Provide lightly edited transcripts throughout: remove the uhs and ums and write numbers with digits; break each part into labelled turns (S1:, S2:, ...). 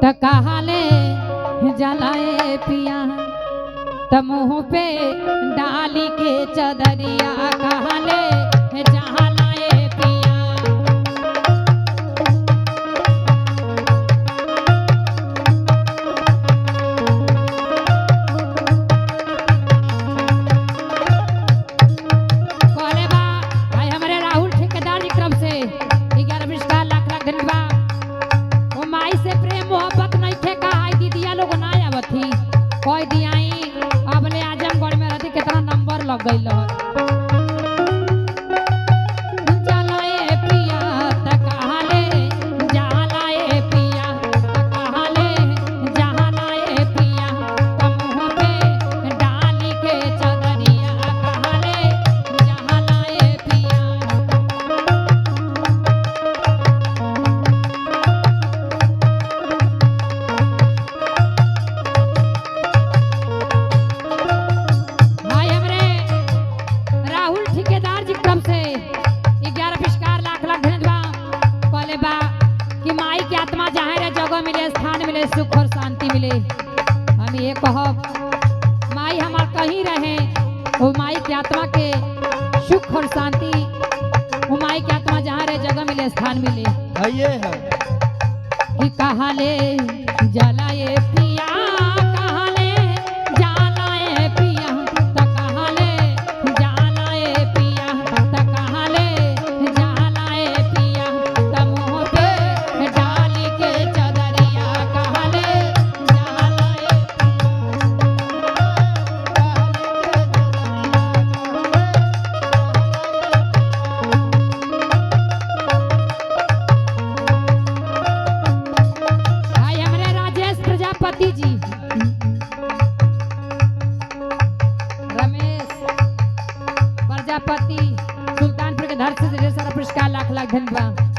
S1: त कहाले जलाए पिया, त मुँह पे डाली के चदरिया कहाले जलाए पिया। कहले बा भाई हमारे राहुल ठेकेदार जी क्रम से 11 पुरस्कार लाख लाख धन्यवाद। वो माई से प्रेम मोहब्बत नहीं थे का आई दीदिया लोग ना आवत थी कह दियाई अब ले आजमगढ़ में रहती कितना नंबर लग गई रहत। जलाए पिया त कहाले जलाए पिया, त कहाले जलाए पिया, त मुँह पे डाली के चदरिया कहाले जलाए पिया। भाई हमरे राहुल ठेकेदार जी क्रम से 11 पुरस्कार लाख लाख धन्यवाद। कहले बा कि माई के आत्मा जहाँ रे जगह मिले, स्थान मिले, सुख और शांति मिले। हम ये कहब माई हमार कहीं रहे वो माई के आत्मा के सुख और शांति, वो माई के आत्मा जहाँ रे जगह मिले, स्थान मिले।
S2: हइये है।
S1: कि कहाले जलाए पिया, कहाले जलाए पिया, त कहाले जलाए पिया, त कहाले जलाए पिया, त मुँह पे डाली के चदरिया कहाले जलाए। भाई हमरे राजेश प्रजापति जी, रमेश प्रजापति सुल्तानपुर के धर से ढेर सारा पुरस्कार लाख लाख धन्यवाद।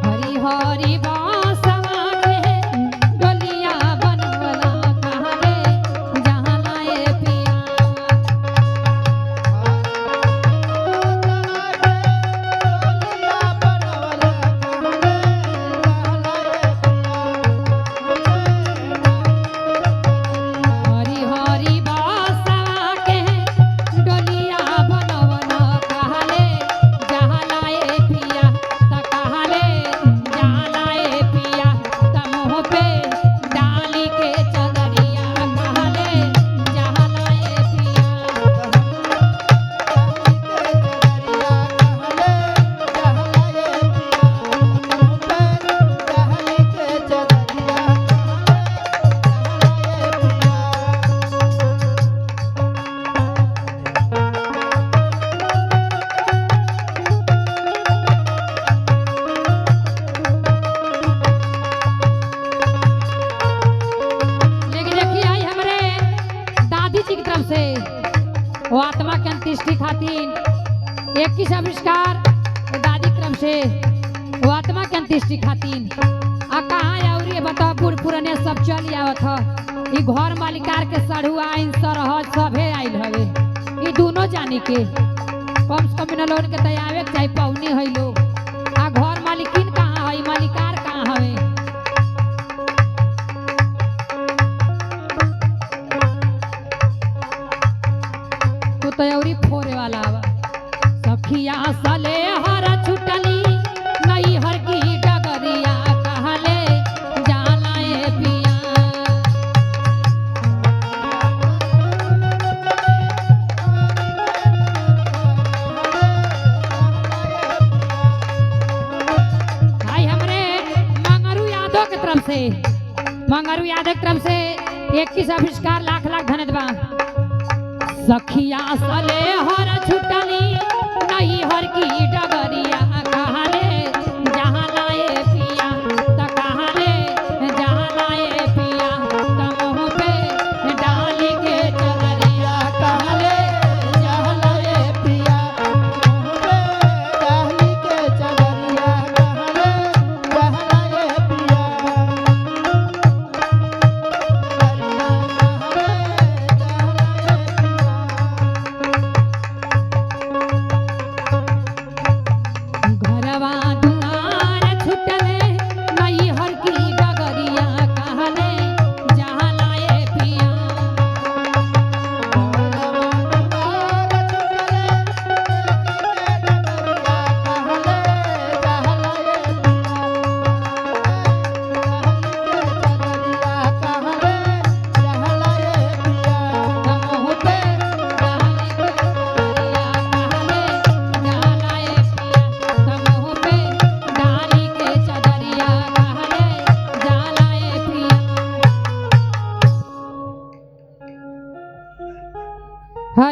S1: हरी हरी बांसवा के डोलिया बनवला कहाले जहाँ लाए पिया। हरी हरी बांसवा के डोलिया बनवला कहाले जहाँ लाए पिया, त कहाले जहाँ लाए पिया, त मुँह पे डाली के चदरिया कहाले जहाँ लाए पिया। लेकिन देखिए आई हमरे दादी जी की तरफ से वो आत्मा के अंत्येष्टि खातिर 21 आविष्कार दादी क्रम से वो आत्मा के अंत्येष्टि खातिर। आ कहाँ और ये बताओ, बूढ़ पुराने सब चल आवत ह। ई घर मालिकार के सढ़ुआ आइन सरहज सभे आइल हवे, ई दोनों जानी के कम से कम लोन के तैयार के चाही पौनी है लोग। आ घर मालिकिन कहाँ है, मालिकार कहाँ हवे? तू तो औरी फोरे वाला आवा। सखिया सले हर छुटली नई हर की डगरिया कहले जालाए पिया। भाई हमरे मंगरू यादव के तरफ से, मंगरू यादव के तरफ से 21 आविष्कार लाख लाख धन्यवाद। सखिया सले हर छुटली